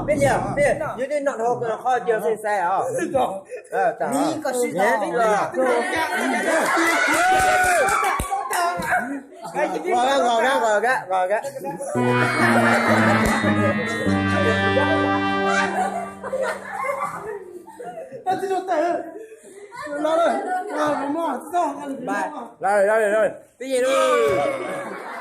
Peb liam, peb, yus twb noj dhau qhov tias xeeb xaiv os. Nqos kab, nqos kab, nqos kab, nqos kab. Los, los, los, los, twb yeej lawm.